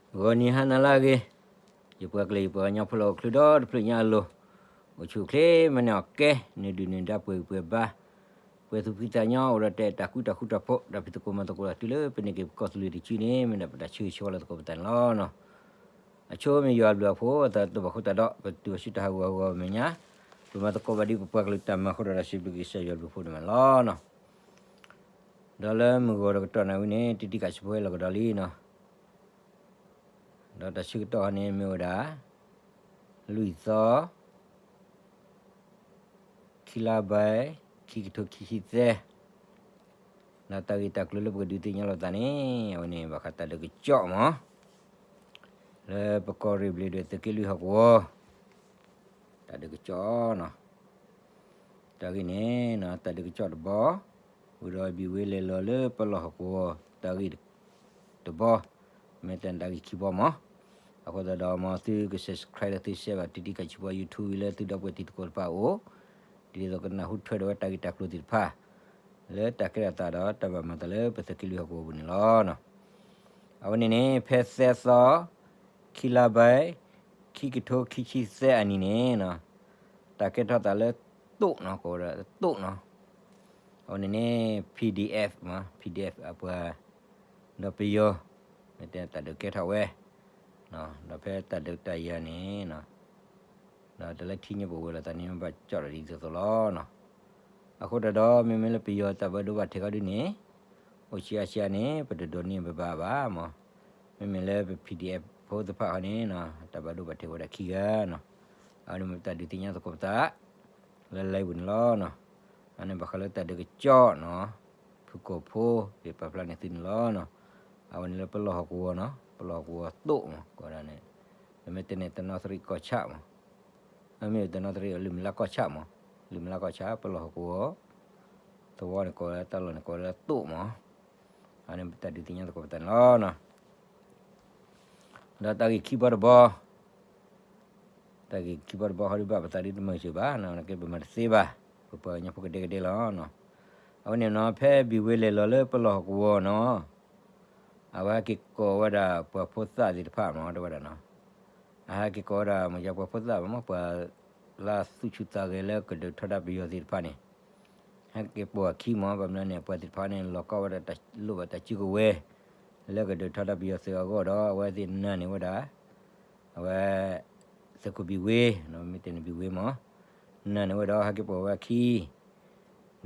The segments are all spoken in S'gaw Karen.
ဂီၤနံၤဟါနၤလၢအဂ့ၤ, ယပှၤကလုာ်ယပှၤကညီဖိလၢအိၣ်ချုးဒီတဖျၢၣ်ညါအလိၤ, အိၣ်ဆူၣ်အိၣ်ချ့မၤန့ၢ်အီၣ်ကဲ, နဒုၣ်နဒါပှဲၤဂံၢ်ပှဲၤဘါ, ပှဲၤသူၣ်ဖှံသးညီအိၣ်ဒီးတၢ်အဲၣ်တၢ်ကွံတၢ်ဃူတၢ်ဖိး, တၢ်ဖံးသကိးမၤသကိးတၢ်တုၤလၢပန့ၢ်က့ၤပကီၢ်သူလ့ၤတစုန့ၣ် မ့ၢ်ဒၣ်ပတၢ်ဆၢဂ့ၤဆၢဝါလၢသကိးပသးန့ၣ်လီၤ. အဆိမ့ၢ်ယွၤအဘျုးအဖှိၣ် အသးတဘၣ်ဃိသတးဒီး ပတုၤအဆူတၢ်ဟးဂူာ်ဟးဂီၤအမဲာ်ညါ, ပမၤသကိးဘၣ်ဒ်ပပှၤကလုာ်တၢ်မၤအဃိဒီး စံးဘျုးက့ၤကစၢ်ယွၤအဘျုးအဖှိၣ်ဒိၣ်မးန့ၣ်လီၤ. ဒီးလၢမုၢ်ဂီၤတကတီၢ်နၣ်ဝံၤန့ၣ် တံတံကၣ်ဆံးဖိဟဲလီၤကဒီးလံနီၤ. ဒီးတၢ်ဆၢကတီၢ်ဟီန့ၣ်မ့ၢ်ဝဲဒၣ် လွံၢ်သီ ခံလါဘဲ ခံကထိခံဆံသၢ, ဒီးတၢ်ဂ့ၢ်တၢ်ကျိၤလၢပကဒုးသ့ၣ်ညါလိာ်သးန့ၣ် အဝဲန့ၣ်ဘၣ်ဃးတၢ်ဒုးကစီၣ်မး လၢပကီၢ်ရ့ၣ်ဘျ့းဒွဲၣ်သုးက့လွံၢ်ဟီၣ်ကဝီၤ တၢ်ဒုးကစီၣ်နီၤ. တၢ်ဂ့ၢ်န့ၣ် တၢ်ဒုးကစီၣ်တဘီ, ဝံၤဒီးဘံၣ်ဝ့လဲၤလီၤလၢပလီၢ်ဟီၣ်ကဝီၤ တၢ်ဂ့ၢ်တဘီ, မ့ၢ်တၢ်တၢ်ဂ့ၢ်ခံဘီမး. အဃိသတးဒီး မ်သုက subscribe လၢသု share ဘၣ် တံတံကၣ်ဆံးဖိ YouTube လၢသုဒီပုၢ်ဝဲၢ်တံၤသကိးတဖၣ်အအိၣ်, ဒ်သိးကနၢ်ဟူထွဲဒီးဝဲတၢ်ဂ့ၢ်တၢ်ကျိၤသ့ၣ်တဖၣ် လၢတၢ်ကဲထီၣ်သးဒီးတၢ်ဘၣ်မၤသးလၢပသုးက့လွံၢ်ဟီၣ်ကဝီၤပူၤန့ၣ်လီၤ. အဝဲန့ၣ်န့ၣ် ဖဲသၢသီ ခံလါဘဲ ခံကထိခံဆံသၢအနံၤန့ၣ်, တၢ်ကဲထီၣ်သးလၢတိၣ်နီၤ, ကိးဝဲဒၣ်တိၣ်နီၤ. အဝဲန့ၣ်န့ၣ် PDF မး, PDF အပှၤ ဒီးပယီၤ မ့ၢ်တဲတၢ်ဒုးကဲထီၣ်ဝဲ, ဒီးဖဲတၢ်ဒုးတၢ်ယၤန့ၣ် ဒီးတၢ်လၢထံညိပဝဲၤလီၤသးန့ၣ် ဘၣ်ကၠီၣ်ဒီးဒ်သိးသိးလီၤ. အဃိတၢ်ဒီး မ့မ့ၢ်လၢပယီၤတၢ်ဘၣ်ဒိဘၣ်ထံးခီဒုန့ၣ်, အိၣ်ဆံးအါဆံးအါန့ၣ် ပတဒိးန့ၢ်ဘၣ်ဘၣ်မး. မ့မ့ၢ်လၢပ PDF ဖိသ့ၣ်တဖၣ်ခီန့ၣ် တၢ်ဘၣ်ဒိဘၣ်ထံးဝဲဒၣ်ခံဂၤနီၤ. အဝဲန့ၣ်မ့ၢ်တၢ်ဒုးသ့ၣ်ညါသကိးပသး လၢလံာ်ပူၤန့ၣ်လီၤ. အန့ၣ်ဘၣ်ဃးလၢတၢ်ဒုးကစီၣ်နီၤ, ဖုၣ်ကိာ်ဖိ က့ၤပာ်ဖျါန့ၢ်သုန့ၣ်လီၤ. အဝဲန့ၣ်လၢပလီၢ်ဟီၣ်ကဝီၤနီၤ, ပလီၢ်ဟီၣ်ကဝီၤတိၣ်မး ကိးဝဲဒၣ်န့ၣ်, ပမ့ၢ်တဲန့ၣ် တနီသရံၣ်ကီၢ်ဆၣ်မး, မ့ၢ်တနီသရံၣ် လုၢ်မလါကီၢ်ဆၣ်မး, လုၢ်မလါကီၢ်ဆၣ် ပလီၢ်ဟီၣ်ကဝီၤ သဝီန့ၣ်ကိးဝဲ တၢ်လီၢ်န့ၣ်ကိးဝဲလၢတိၣ်မး. အန့ၣ်တၢ်ဒုးသ့ၣ်ညါသကိးပသးန့ၣ်လီၤ. ဒီးတၢ်ဂ့ၢ်ခံဘီတဘီ, တၢ်ဂ့ၢ်ခံဘီတဘီခီဒုဘၣ်ပသးဒ်တမုာ်စၢၤဘၣ်, က့ပမၤတသ့ဘၣ်, ပပှၤကညီဖိကဒဲကဒဲလီၤ. အဝဲန့ၣ်နီၤ ဖဲဘံၣ်ဝ့လဲၤလီၤလၢပလီၢ်ဟီၣ်ကဝီၤနီၤ, အဝဲဟဲက့ၤကိးဝဲဒၣ်ပှၤဖိသၣ်သ့ၣ်တဖၣ်မး တဲဝဲဒၣ်နီၤ. အဟဲက့ၤကိးဝဲဒၣ် မ့ၢ်ယါပှၤဖိသၣ်မး ပှၤလၢသူၣ်ဆူၣ်သးဂဲၤလၢကဒုးထီဒါပယီၤသ့ၣ်တဖၣ်န့ၣ် ဟဲက့ၤပိာ်အခံမး, ဘၣ်မနုၤန့ၣ် ပှၤသ့ၣ်တဖၣ်န့ၣ် လီၤကီဝဲဒၣ် လိၣ်ဘၣ်တၢ်စုကဝဲၤ လၢကဒုးထီဒါပယီၤသုးအဂီၢ်ဒီး အဝဲသ့ၣ်နာ်န့ၢ်ဝဲဒၣ် အဝဲ သုးခိၣ်ဘံၣ်ဝ့, မ့ၢ်တဲန့ၣ်ဘံၣ်ဝ့မး, နာ်န့ၢ်ဝဲဒီးဟဲက့ၤပိာ်ဝဲအခံ, ဒီး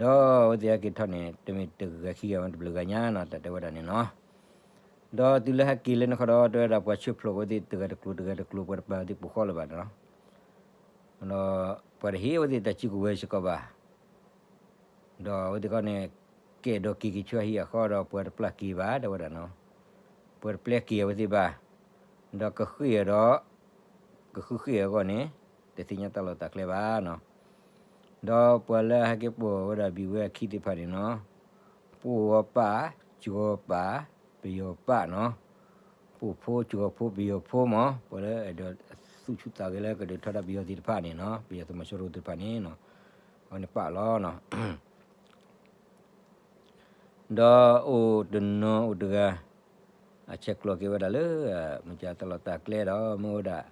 အဝဲသ့ၣ်ဟဲက့ၤထီၣ်န့ၣ် တမ့ၢ်တဂၤခံဂၤမး တဘျုးဂၤညါနီၤ တၢ်တဲဝဲဒၣ်န့ၣ်နီၤ. ဒီးတုၤလၢဟဲက့ၤလၢန့ၣ်ခီဒီး တဲဝဲဒၣ်ပှၤဆှၢဖျိးဝဲသ့ၣ်တဂၤတကျိၤ တဂၤတကျိၤ ပှၤတပာ်ဝဲသ့ၣ်ပိာ်ဃီလၢၤဘၣ်န့ၣ်လီၤ. ဒီးပှၤတဟ့ၣ်အဝဲသ့ၣ်တၢ်စုကဝဲၤစ့ၢ်ကီးဘၣ်. ဒီးအဝဲသ့ၣ်ခီန့ၣ် ကဲၣ်ဒိးက့ၤက့ၤဆူအဟံၣ်အဃီဒီး ပှၤတပျၢ်က့ၤဘၣ် တဲဝဲဒၣ်နီၤ. ပှၤတပျၢ်က့ၤအဝဲသ့ၣ်ဘၣ်. ဒီးကဃ့ၢ်အီၤဒီး ကဃုဃ့ၢ်အဂီၢ်န့ၣ် တသ့ၣ်ညါတၢ်လီၢ်တၢ်ကျဲဘၣ်နီၤ. ဒီးပှၤလၢအဟဲက့ၤပိာ်ဝဲဒၣ်ဘံၣ်ဝ့အခံသ့ၣ်တဖၣ်န့ၣ်နီၤ, ပှိၢ်ဝီပၢ်, စှီၤပၢ်, ပယီၤပၢ်နီၤ, ပှိၢ်ဖိ, စှီၤဖိ, ပယီၤဖိမး, ပှၤလၢအဲၣ်ဒိးသူၣ်ဆူၣ်သးဂဲၤလၢကဒုးထီဒါပယီၤသ့ၣ်တဖၣ်န့ၣ်နီၤ, ပယီၤသုးမီၤစိရိၤသ့ၣ်တဖၣ်န့ၣ်နီၤ, အဝဲန့ၣ်ပာ်လီၤနီၤ. ဒီးအိၣ်တနီၤအိၣ်တဂၤ အဆဲးကျိးက့ၤဝဲဒၣ်လၢ မ့ၢ်ကတၢ်လီၢ်တၢ်ကျဲဒီး မ့ၢ်ဝဲဒၣ်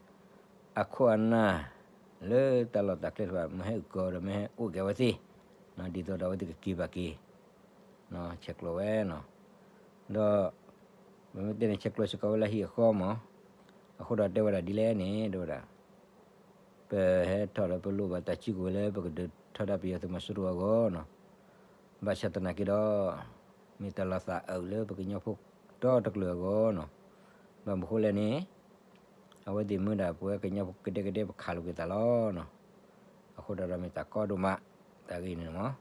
အခိၣ်အနၢ် လၢတၢ်လီၢ်တၢ်ကျဲတဖၣ် မ့ၢ်ဟဲအုၣ်ကီၤဒီး မ့ၢ်ဟဲအိၣ်က့ၤအဝဲသ့ၣ်, ဒ်သိးဒီးအဝဲသ့ၣ်ကက့ၤဘၣ်က့ၤ ဆဲးကျိးဝဲနီၤ. ဒီး ပမ့ၢ်တဲန့ၣ် ဆဲးကျိးစ့ၢ်ကီးဝဲလၢဟံၣ်အဃီမး, အဃိဒီးတဲဝဲဒၣ်ဒ်လဲၣ်န့ၣ် တဲဝဲဒၣ် ပဟဲထီၣ်ဒီးပလိၣ်ဘၣ်တၢ်စုကဝဲၤလၢပကဒုးထီဒါပယီၤသုးမီၤစိရိၤအဂီၢ်နီၤ. ဘၣ်ဆၣ်သနာ်က့ဒီး မ့ၢ်တၢ်လီၤသးအုးလၢပကညီဖိဒီတကလုာ်အဂီၢ်နီၤ. ဘၣ်မနုၤဃိလဲၣ်န့ၣ် အဝဲသ့ၣ်မ့ၢ်ဒၣ်ပဝဲကညီဖိကဒဲကဒဲပခးလိာ်က့ၤသးလီၤနီၤ. အဃိဒီးမ့ၢ်တၢ်ကီဒိၣ်မး တၢ်ဂ့ၢ်န့ၣ်မး.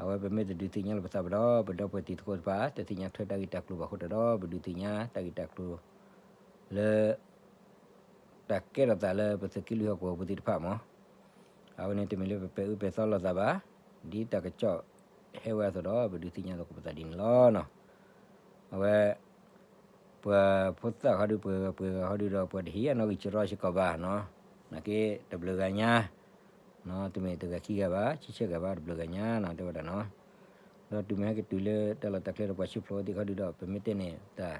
အဝဲပမ့ၢ်တဒုးသ့ၣ်ညါလိာ်ပသးဘၣ်ဒီး ပဒီပုၢ်ဝဲၢ်တံၤသကိးတဖၣ် တသ့ၣ်ညါထွဲတၢ်ဂ့ၢ်တၢ်ကျိၤဘၣ်အဃိဒီး ပဒုးသ့ၣ်ညါတၢ်ဂ့ၢ်တၢ်ကျိၤ လၢ တၢ်ကဲထီၣ်သးလၢပသုးက့လွံၢ်ဟီၣ်ကဝီၤပူၤသ့ၣ်တဖၣ်မး. အဝဲန့ၣ်တမ့ၢ်လၢပပဲာ်အၢပဲာ်သီလိာ်သးဘၣ်. ဒ်တၢ်ကစီၣ်ဟဲဝဲအသိးဒီး ပဒုးသ့ၣ်ညါသကိးပသးဒ်န့ၣ်လီၤနီၤ. အဝဲ ပှၤဖိသၣ်ခီဒု ပှၤဂၤပှၤဂၤခီဒုဒီး ပှၤတဟ့ၣ်အနီၣ်ဂံၢ်စရီစ့ၢ်ကီးဘၣ်နီၤ. နာ်က့တဘျုးဂၤညါ တမ့ၢ်တဂၤခံဂၤဘၣ် ဆံဆဲဂၤဘၣ် တဘျုးဂၤညါနီၤ တဲဝဲဒၣ်နီၤ. ဒီးတုၤမ့ၢ်ဟဲက့ၤတုၤလၢတၢ်လီၢ်တၢ်ကျဲဒီးပှၤဆှၢဖျိးဝဲသ့ၣ်ခီဒုဒီး ပမ့ၢ်တဲန့ၣ်တၢ်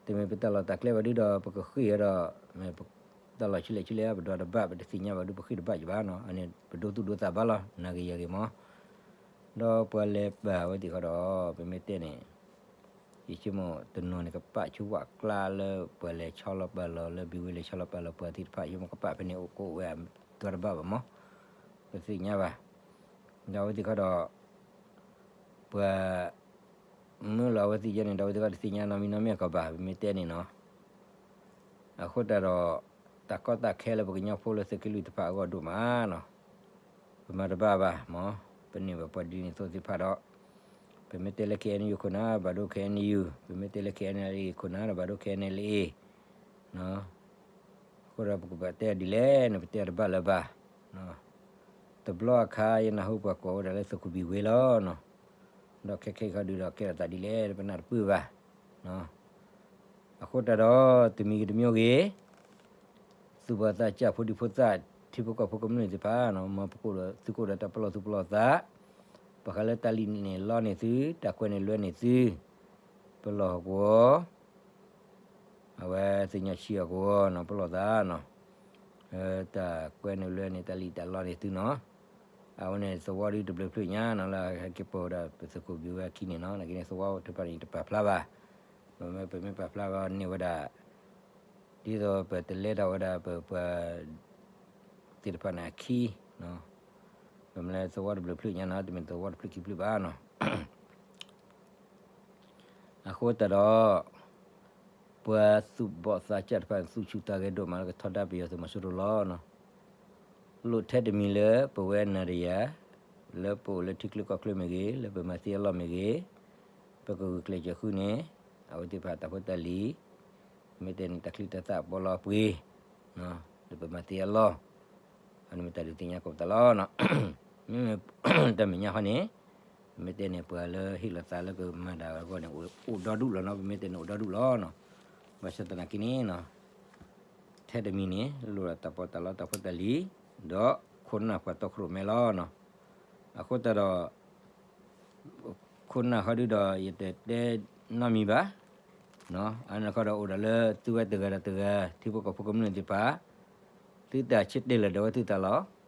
တမ့ၢ်ပတၢ်လီၢ်တၢ်ကျဲဘၣ်ဒုဒီး ပကဃ့ၢ်ဝဲဒီး မ့ၢ်ပတၢ်လီၢ်ဆံးလဲၣ်ဆံးလဲၣ် ပဒွးတဘၣ် ပတသ့ၣ်ညါဘၣ်ဒု ပဃ့ၢ်တဘၣ်ယဘၣ်နီၤ. အန့ၣ် ပဒိသူၣ်ဒိသးဘၣ်လီၤ နာ်က့ၤယၤဂ့ၤမး. ဒီးပှၤလဲၤပာ်ဝဲသ့ၣ်ဃီဒီး ပမ့ၢ်တဲန့ၣ် ယဆိကမိၣ်တနီၤန့ၣ် ကပာ်ဆူဝၣ်ကျါလၢပှၤလဲၤဆီလီၤပာ်လီၤ လၢဘံဝ့လဲၤဆီလီၤပာ်လီၤပှၤသ့ၣ်တဖၣ် ယဆိကမိၣ်ကပာ်ဖဲန့ၣ် အိၣ်ကအိၣ်ဝဲ ဒွးတဘၣ်ဘၣ်မး, ပတသ့ၣ်ညါဘၣ်. ဒီးအဝဲသ့ၣ်ဃီဒီး ပှၤ မၢလီၤအဝဲသ့ၣ်ယဲန့ၣ်ဒီး အဝဲသ့ၣ်တသ့ၣ်ညါနီတမံၤနီတမ့ၢ်အကီၢ်ဘၣ် ပမ့ၢ်တဲန့ၣ်နီၤ. အဃိသတးဒီး တၢ်ကီတၢ်ခဲလၢပကညီဖိလၢသုးက့လွံၢ်တဖၣ်အဂီၢ်ဒိၣ်မးနီၤ, ပမၤတဘၣ်ဘၣ်မး, ပန့ၢ်ဘၣ်ပှၤဒ်န့ၣ်သိးသ့ၣ်တဖၣ်ဒီး ပမ့ၢ်တဲလၢ KNU ခိၣ်နၢ် ဘၣ်ဒိ KNU, ပမ့ၢ်တဲလၢ KNLA ခိၣ်နၢ်ဒီး ဘၣ်ဒိ KNLA နီၤ. အဃိဒီးပကဘၣ်တဲဒ်လဲၣ်န့ၣ် ပတဲတဘၣ်လၢၤဘၣ်. တဘျီအခါ ယနၢ်ဟူပှၤကိးဝဲဒၣ်လၢသုးခိၣ်ဘံၣ်ဝ့လီၤနီၤ. ဒီးခဲခဲအံၤဃီဒုဒီး ကဲထီၣ်သးဒ်လဲၣ် ပနၢ်တပၢၢ်ဘၣ်. အဃိတးဒီး တမံၤဂ့ၤတမံၤဂ့ၤ သူၣ်ဘီၣ်သးစၢ် ဖိဒံဖိသၣ် ထံဖိကီၢ်ဖိကမျၢၢ်သ့ၣ်တဖၣ်နီၤ, မ်ပကအိၣ်ဒီးသုကအိၣ်ဒီးတၢ်ပလီၢ်သူၣ်ပလီၢ်သး, ဘၣ်ဃးလၢတၢ်လံၣ်န့ၢ်လီန့ၢ်သု, တၢ်ကွဲးန့ၢ်လွဲန့ၢ်သု, ပလီၢ်ဟီၣ်ကဝီၤ အဝဲသ့ၣ်ညါဆံးအီၤကဝီၤနီၤ, ပလီၢ်သးနီၤ, တၢ်ကွဲးန့ၢ်လွဲန့ၢ် တၢ်လံၣ်တၢ်လီန့ၢ်သုနီၤ. အဝဲန့ၣ်သဝီဒုတဘျုးဖျၢၣ်ညါနီၤ လၢဟဲက့ၤပိာ်ဝဲဒၣ်ပသုးခိၣ်ဘံၣ်ဝ့အခံန့ၣ်နီၤ, နာ်က့န့ၣ် သဝီတဖၣ်န့ၣ် တပာ်ဖျါဘၣ်. ပမ့ၢ်ပမ့ၢ်ပာ်ဖျါဂီၢ်န့ၢ်ဝဲဒၣ် ဒ်သိးပတလဲၤထီၣ်ဝဲဒၣ်ပပှၤသ့ၣ်တဖၣ်န့ၣ်အခံ, ပမ့ၢ်လၢသဝီတဘျုးဖျၢၣ်ညါနီၤ, တမ့ၢ်သဝီတဖျၢၣ်ခံဖျၢၣ်ဘၣ်နီၤ. အဃိသတးဒီး ပှၤသူၣ်ဘီၣ်သးစၢ်တဖၣ် သူၣ်ဆူၣ်သးဂဲၤဒိၣ်မးလၢကထီဒါပယီၤသုးမီၤစိရိၤလီၤ. လိၣ်ထဲတမံၤလၢပဝဲနၤဒီးယၤ လၢပအိၣ်လၢထံချၢကီၢ်ချၢမ့ၢ်ဂ့ၤ, လၢပမၤသ့အလီၢ်မ့ၢ်ဂ့ၤ, ပကဂုာ်ကျဲးစၢးဃုန့ၣ် အဝဲသ့ၣ်တဖၣ်တၢ်ဖိတၢ်လံၤ, မ့ၢ်တဲန့ၣ် တၢ်ချံတၢ်သၣ်ပီလီၤပှ့ၤ လၢပမၤသ့အလီၢ်, အန့ၣ်မ့ၢ်တၢ်ဒုးသ့ၣ်ညါကိးပသးလီၤ. မ့မ့ၢ်တၢ်မဲာ်ညါဃီန့ၣ် မ့ၢ်တဲန့ၣ် ပှၤလၢဟ့ၣ်လီၤသးလၢကမၤဒၣ်အဂီၢ်န့ၣ် အိၣ်ဒီဒူၣ်လီၤနီၤ, ပမ့ၢ်တဲန့ၣ် အိၣ်ဒီဒူၣ်လီၤနီၤ. ဘၣ်ဆၣ်သနာ်က့န့ၣ် ထဲတမံၤန့ၣ် လိၣ်ဒီးတၢ်ပီးတၢ်လီတၢ်ဖိတၢ်လံၤ, ဒီးခိၣ်နၢ်ပှၤတီခိၣ်ရိၣ်မဲလီၤ. အဃိသတးဒီး ခိၣ်နၢ်ဃီဒုဒီး ယတတဲနီတမံၤဘၣ်. အန့ၣ်ဃီဒီးအိၣ်ဒီးလၢသုဝဲတဂၤဒီးတဂၤ ထံဖိကီၢ်ဖိကမျၢၢ်သ့ၣ်တဖၣ် သုတၢ်ဆၢတဲာ်လီၤဒီးဝဲသုသးလီၤ.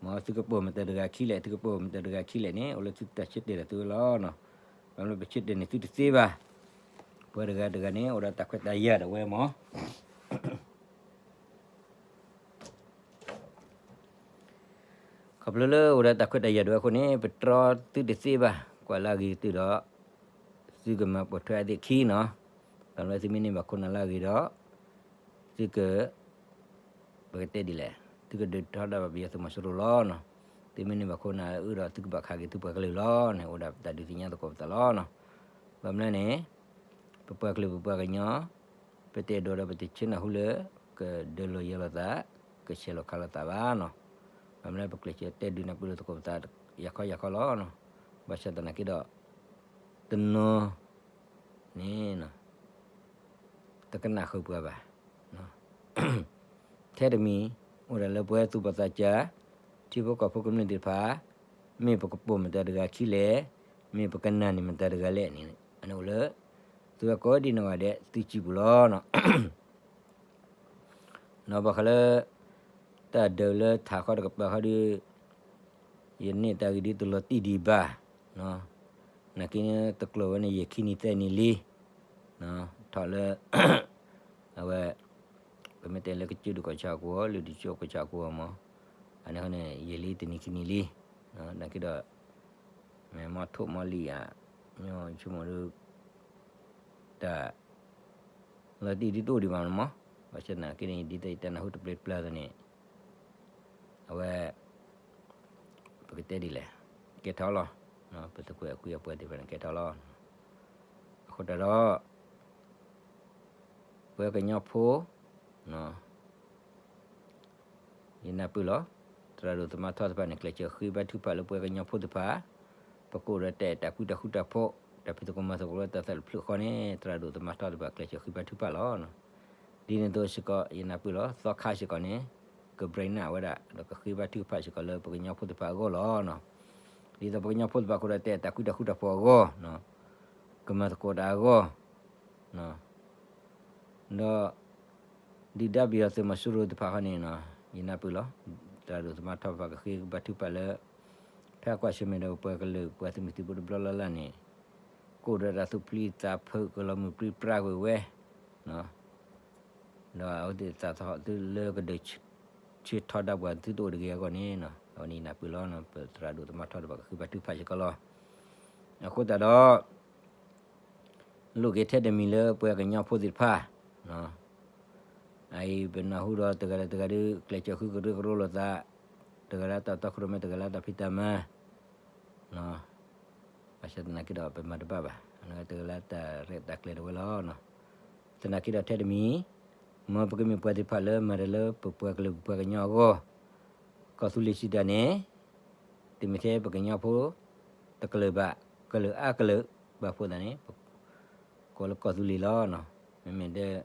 မ်သုကပိာ်မတၤတဂၤခံလဲၣ် သုကပိာ်မတၤတဂၤခံလဲၣ်န့ၣ် အိၣ်လၢသုတၢ်ဆၢတဲာ်ဒီးသုဝဲလီၤ. ဘၣ်မနုၤပဆၢတဲာ်န့ၣ်သုတသ့ဘၣ်. ပှၤတဂၤတဂၤန့ၣ် အိၣ်ဒီးတၢ်ခွဲးတၢ်ယာ်ဒီးဝဲမး ခီဖျိလၢအိၣ်ဒီးတၢ်ခွဲးတၢ်ယာ်ဒိၣ်ဝဲအဃိန့ၣ် ပတြီသုတသ့ဘၣ်. ကွၢ်လၢအဂ့ၤကတၢၢ်ဒီး သုကမၤပိာ်ထွဲအသ့ၣ်ခံနီၤ. ဘၣ်မနုၤသုမ့ၢ်န့ၢ်ဘၣ်ခိၣ်နၢ်လၢအဂ့ၤဒီး သုက ပကတဲဒ်လဲၣ်, သုကဒုးထီဒါဘၣ်ပယီၤသုးမီၤစိရိၤလီၤနီၤ. သုမ့ၢ်န့ၢ်ဘၣ်ခိၣ်နၢ်အၢဒီး သုကဘၣ်ခးက့ၤသုပှၤကလုာ်လီၤန့ၣ် အိၣ်ဒၣ်တၢ်ဒုးသ့ၣ်ညါသကိးပသးလီၤနီၤ. ဘၣ်မနုၤန့ၣ် ပပှၤကလုာ်ပပှၤကညီ ပတအဲၣ်ဒိးဒီးပတဆၢနၢ်ဟူလၢ ကဒၢလိာ်ယဲလိာ်သး ကဆဲးလိာ်ခါလိာ်သးဘၣ်နီၤ. ဘၣ်မနုၤပကျဲးစၢးတဲဒုးနၢ်ပၢၢ်လိာ်သကိးပသး ယၤခီယၤခီလီၤနီၤ. ဘၣ်ဆၣ်သနာ်က့ဒီး တနီၤန့ၣ် တကနၣ်ဃုာ်ပှၤဘၣ်. ထဲတမံၤ အိၣ်ဒၣ်လၢပဝဲသူၣ်ဘီၣ်သးစၢ် ထံဖိကီၢ်ဖိကမျၢၢ်သ့ၣ်တဖၣ် မ့ၢ်ပကပိာ်မတၤတဂၤခံလဲၣ်, မ့ၢ်ပကနၣ်န့ၢ်မတၤတဂၤလဲၣ်န့ၣ် အန့ၣ်အိၣ်လၢ သုဝဲကိးဒံနီၢ်ဂၤဒဲး သုစုပူၤလီၤနီၤ. နီၤဘၣ်ဃးလၢ တၢ်ဒုးလၢထးခီတကပၤခီဒီး ယန့ၢ်တၢ်ဂ့ၢ်ဒ်တလီၤတံၢ်ဒံးဘၣ်. နာ်က့တကျိၤဝဲန့ၣ် ယဲၢ်ခံနံၤသၢနံၤလံ. ထီၣ်လၢ အဝဲ ပမ့ၢ်တဲလၢကစၢၢ်ဒုးကီၢ်ဆၣ်အကိး လၢဒုးကၠိကီၢ်ဆၣ်အကိးမး အန့ၣ်န့ၣ် ယဲၢ်လံတနံၤခံနံၤလံ. နာ်က့ဒီး မ့ၢ်မီထိၣ်မီလံဧါ မ့ၢ်ဆိကမိၣ်ဒီး တၢ် လီၤတံၢ်ဒ်တအိၣ်ဒံးဘၣ်မး, ဘၣ်ဆၣ်သနာ်က့န့ၣ် ဒ်သိးယတၢ်နၢ်ဟူတပျ့ၤတပျၢ်အသိးန့ၣ် အဝဲ ပကတဲဒ်လဲၣ်, ကဲထီၣ်လီၤ. ပသုးကွဲးအကွံအပှဲၤသ့ၣ်တဖၣ်န့ၣ် ကဲထီၣ်လီၤ. အဃိတၢ်ဒီး ပဝဲကညီဖိ ယနၢ်ပၢၢ်လီၤ. သရၣ်ဒိၣ်သမါထီသ့ၣ်တဖၣ်န့ၣ် ကျဲးစၢးဃ့ဘါထုကဖၣ်လၢပဝဲကညီဖိသ့ၣ်တဖၣ်, ပကအိၣ်ဒီးတၢ်အဲၣ်တၢ်ကွံတၢ်ဃူတၢ်ဖိး, တၢ်ဖံးသကိးမၤသကိးလၢတၢ်သးတဖျၢၣ်ဃီန့ၣ် သရၣ်ဒိၣ်သမါထီသ့ၣ်တဖၣ် ကျဲးစၢးဃ့ဘါထုကဖၣ်လီၤ. ဒ်န့ၣ်အသိးစ့ၢ်ကီး ယနၢ်ပၢၢ်လီၤ သီခါစ့ၢ်ကီးန့ၣ် ကဘြဲးနၢ်ဝဲဒၣ် ဒီးကဃ့ဘါထုကဖၣ်စ့ၢ်ကီးလၢပကညီဖိသ့ၣ်တဖၣ်အဂီၢ်လီၤ. ဒ်သိးပကညီဖိသ့ၣ်တဖၣ်ကအိၣ်ဒီးတၢ်အဲၣ်တၢ်ကွံတၢ်ဃူတၢ်ဖိးအဂီၢ်, ကမၤသကိးတၢ်အဂီၢ်, ပ ဒီး ဒုၣ်ဒါပယီၤသုးမီၤစိရိၤတဖၣ်ဃီန့ၣ်နီၤ ယနၢ်ပၢၢ်လီၤ. သရၣ်ဒိၣ်သမါထီတဖၣ်ကဃ့ကဘါထုကဖၣ်လၢ ဖဲအကွၢ်ဆၢၣ်မဲာ်ဒီးပပှၤကလုာ်ပှၤသုးမုၢ်သံၣ်ဘိတဘျီလၢ်လၢ်န့ၣ် ကအိၣ်ဒီးတၢ်သူၣ်ပျံၤသးဖုး ကလီၤမုၢ်ပြံပြါကွံာ်ဝဲ ဒီးအဝဲသ့ၣ်သးသဟီၣ်သုလၢကဒုးဆၢထီဒါပှၤသုတအိၣ်တဂ့ၤအဂီၢ်န့ၣ်နီၤ အဝဲန့ၣ်ယနၢ်ပၢၢ်လီၤ. ပသရၣ်ဒိၣ်သမါထီတဖၣ်ကဃ့ဘါထုကဖၣ်စ့ၢ်ကီးလီၤ. အဃိသတးဒီး လိၣ်က့ၤထဲတမံၤလၢပှၤကညီဖိသ့ၣ်တဖၣ် အအံၤပနၢ်ဟူဒီးတဂၤဒီးတဂၤဒုး ကျဲးစၢးဃုကရၢကရိလိာ်သး, တဂၤလၢတၢ်တီခိၣ်ရိၣ်မဲ တဂၤလၢတၢ်ဖံးတၢ်မၤ ဘၣ်ဆၣ်သနာ်က့ဒီးပမၤတဘၣ်ဘၣ်, တဂၤလၢတၢ်ရဲၣ်တၢ်ကျဲၤဒၣ်ဝဲလီၤ. သနာ်က့ဒီးထဲတမံၤ, မ်ပကမ့ၢ်ပှၤသ့ၣ်တဖၣ်လၢမၤတၢ်လၢပပှၤကလုာ်ပပှၤကညီအဂီၢ်, ကီၢ်သူလ့ၤစံးတၢ်န့ၣ်, တမ့ၢ်ထဲပကညီဖိတကလုာ်ဘၣ်, ကလုာ်အါကလုာ်, ဘၣ်ဖှိၣ်သးန့ၣ် ကိးလၢကီၢ်သူလ့ၤလီၤ. မ့မ့ၢ်ဒီး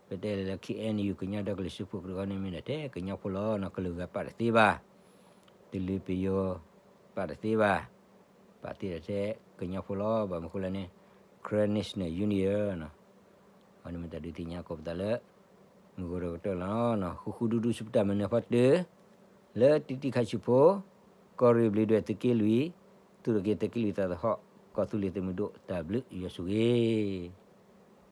ပတဲလၢ ခ့ၣ်အဲၣ်ယူၣ် ကညီဒီကလုာ်စၢဖှိၣ်ကရၢန့ၣ် မ့ၢ်ဒၣ်ထဲကညီဖိလီၤ. ကလုာ်ဂၤပာ်တသ့ဘၣ်, တလ့ၤပယီၤပာ်တသ့ဘၣ်, ပာ်တ့ၢ်ထဲကညီဖိလီၤ. ဘၣ်မနုၤအဃိလဲၣ်န့ၣ် Karen National Union အဝဲန့ၣ်မ့ၢ်တၢ်ဒုးသ့ၣ်ညါကိးပသးလၢ မုၢ်ဂီၤဒီးကတၢၢ်လီၤ. ဃူဃူဒူဒူစံးပတၢ်မၤနၢၤဖီတၢၢ် လၢတံၢ်တံၢ်ခါဆူၣ်ဖိ, ကီၢ်ရ့ၣ်ဘျံးဒွဲၣ်သုးက့လွံၢ်, သုးရ့ၣ်က့ၤသုးက့လွံၢ်သးသဟီၣ်, ကီၢ်သူလ့ၤသုးမုၢ်ဒိၣ် တၢ်ဘျုးယွၤဆိၣ်ဂ့ၤ